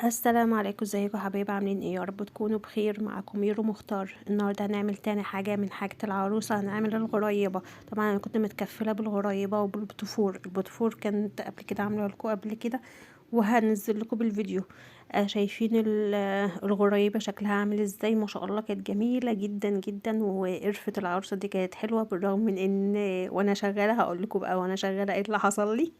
السلام عليكم، ازيكم يا حبايب؟ عاملين ايه؟ يا رب تكونوا بخير. معاكم ميرو مختار. النهارده هنعمل تاني حاجة من حاجة العروسة، هنعمل الغريبة. طبعا انا كنت متكفله بالغريبه وبالبتفور. البتفور كنت قبل كده عامله لكم قبل كده وهنزل لكم بالفيديو. شايفين الغريبة شكلها عامل ازاي؟ ما شاء الله كانت جميلة جدا جدا. وقرفه العروسة دي كانت حلوة، بالرغم من ان وانا شغالة هقول لكم بقى وانا شغالة ايه اللي حصل لي.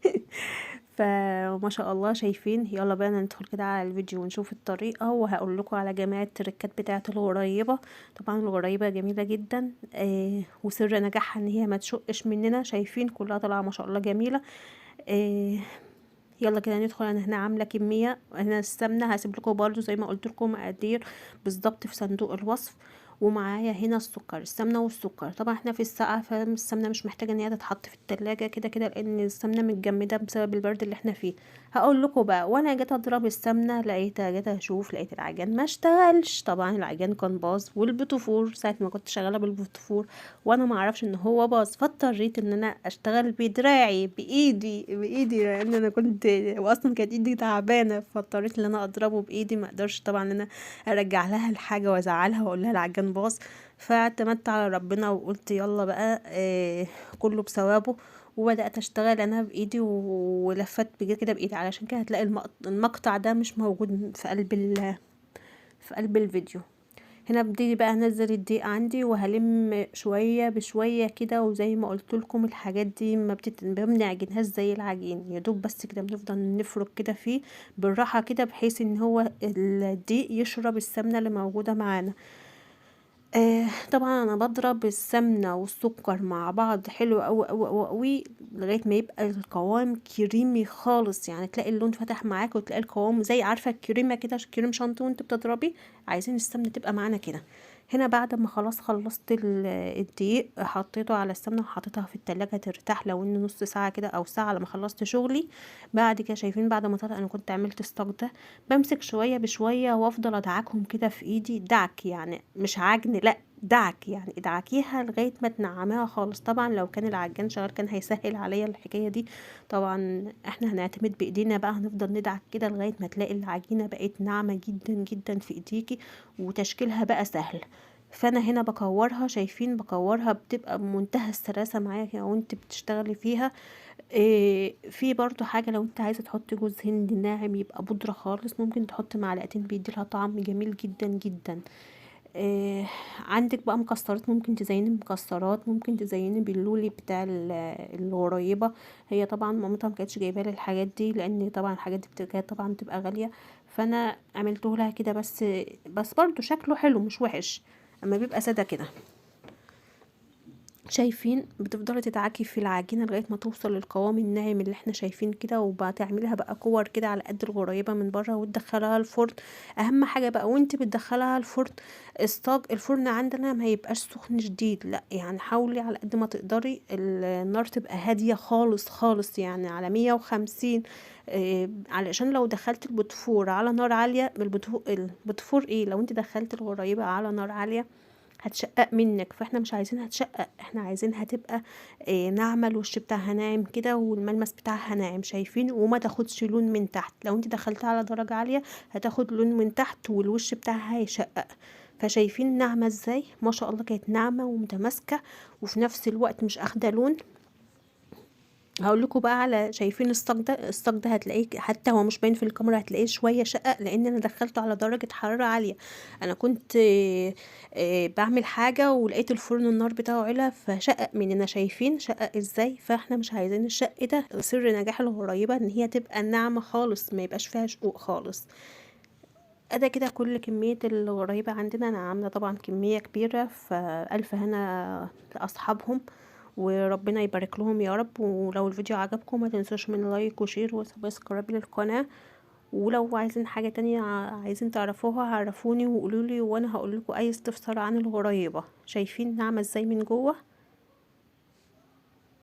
فما شاء الله شايفين. يلا بقى ندخل كده على الفيديو ونشوف الطريقة، وهقول لكم على جميع التركات بتاعه الغريبة. طبعا الغريبة جميلة جدا، وسر نجاحها ان هي ما تشقش مننا. شايفين كلها طالعه ما شاء الله جميلة. يلا كده ندخل. انا هنا عامله كمية، هنا السمنة هسيب لكم برده زي ما قلت لكم مقادير بالظبط في صندوق الوصف. ومعايا هنا السكر، السمنة والسكر. طبعا احنا في السقعه فالسمنه مش محتاجه ان هي تتحط في التلاجة كده كده، لان السمنة متجمده بسبب البرد اللي احنا فيه. هقول لكم بقى، وانا جيت اضرب السمنة لقيتها، جيت اشوف لقيت العجان ما اشتغلش. طبعا العجان كان باظ، والبوتفور ساعة ما كنت شغالة بالبوتفور وانا ما اعرفش ان هو باظ، فاضطريت ان انا اشتغل بدراعي بايدي، لان انا كنت واصلا كانت ايدي تعبانة، فاضطريت ان انا اضربه بايدي. ما اقدرش طبعا ان انا ارجع لها الحاجة وازعلها واقول لها العجان باظ. فاعتمدت على ربنا وقلت يلا بقى، كله بثوابه. وبدات اشتغل انا بايدي ولفت بجد كده بايدي، علشان كده هتلاقي المقطع ده مش موجود في قلب الفيديو. هنا ابتدي بقى انزل الدقيق عندي وهلم شوية بشوية كده. وزي ما قلت لكم الحاجات دي ما بنعجنهاش زي العجين، يا دوب بس كده بنفضل نفرك كده فيه بالراحة كده، بحيث ان هو الدقيق يشرب السمنة اللي موجودة معانا. طبعا انا بضرب السمنة والسكر مع بعض حلو قوي قوي قوي قوي لغاية ما يبقى القوام كريمي خالص، يعني تلاقي اللون فتح معاك وتلاقي القوام زي عارفه الكريمة كده، كريم شانتيه وانت بتضربي. عايزين السمنة تبقى معانا كده. هنا بعد ما خلاص خلصت الدقيق حطيته على السمنة وحطيتها في التلاجة ترتاح لو ان نص ساعة كده او ساعة لما خلصت شغلي. بعد كده شايفين بعد ما طلع انا كنت عملت الصاج ده، بمسك شوية بشوية وافضل ادعكهم كده في ايدي، دعك يعني مش عجن، لا دعك يعني ادعكيها لغاية ما تنعميها خالص. طبعا لو كان العجان شغال كان هيسهل عليا الحكاية دي، طبعا احنا هنعتمد بايدينا بقى، هنفضل ندعك كده لغاية ما تلاقي العجينة بقت ناعمة جدا جدا في ايديكي وتشكيلها بقى سهل. فانا هنا بكورها، شايفين بكورها بتبقى بمنتهى السلاسة معايا كده وانت بتشتغلي فيها. في برضو حاجة لو انت عايزه تحطي جوز هند ناعم يبقى بودره خالص، ممكن تحطي معلقتين بيدي لها طعم جميل جدا جدا. عندك بقى مكسرات، ممكن تزيني بمكسرات، ممكن تزيني باللولي بتاع الغريبة. هي طبعا مامتها ما كانتش جايبه لي الحاجات دي، لان طبعا الحاجات دي كانت طبعا بتبقى غالية، فانا عملته لها كده بس برضو شكله حلو مش وحش اما بيبقى ساده كده. شايفين بتفضلي تدعكي في العجينة لغاية ما توصل للقوام الناعم اللي احنا شايفين كده، وبتعمليها بقى كور كده على قد الغريبة من بره وتدخلها الفرن. اهم حاجة بقى وانت بتدخلها الفرن، الصاج الفرن عندنا ما يبقاش سخن شديد، لا يعني حاولي على قد ما تقدري النار تبقى هادية خالص خالص، يعني على 150، علشان لو دخلت البوتفور على نار عالية، البوتفور ايه، لو انت دخلت الغريبة على نار عالية هتشقق منك، فاحنا مش عايزينها تشقق، احنا عايزينها تبقى ناعمة، الوش بتاعها ناعم كده والملمس بتاعها ناعم، شايفين، وما تاخدش لون من تحت. لو انت دخلتها على درجه عالية هتاخد لون من تحت والوش بتاعها هيشقق. فشايفين ناعمة ازاي؟ ما شاء الله كانت ناعمة ومتماسكه وفي نفس الوقت مش اخده لون. هقول لكم بقى على شايفين الصاج ده، الصاج ده هتلاقيه حتى هو مش باين في الكاميرا، هتلاقيه شوية شقق لان انا دخلته على درجه حرارة عالية. انا كنت بعمل حاجة ولقيت الفرن النار بتاعه علا فشقق مننا، شايفين شقق ازاي؟ فاحنا مش عايزين الشق ده. سر نجاح الغريبة ان هي تبقى ناعمة خالص، ما يبقاش فيها شقوق خالص. ادي كده كل كمية الغريبة عندنا، انا عامله طبعا كمية كبيرة، فالف هنا لاصحابهم وربنا يبارك لهم يا رب. ولو الفيديو عجبكم ما تنسوش من like و share و subscribe للقناة، ولو عايزين حاجة تانية عايزين تعرفوها عرفوني وقولولي وانا هقول لكم اي استفسار عن الغريبة. شايفين ناعمة ازاي من جوه؟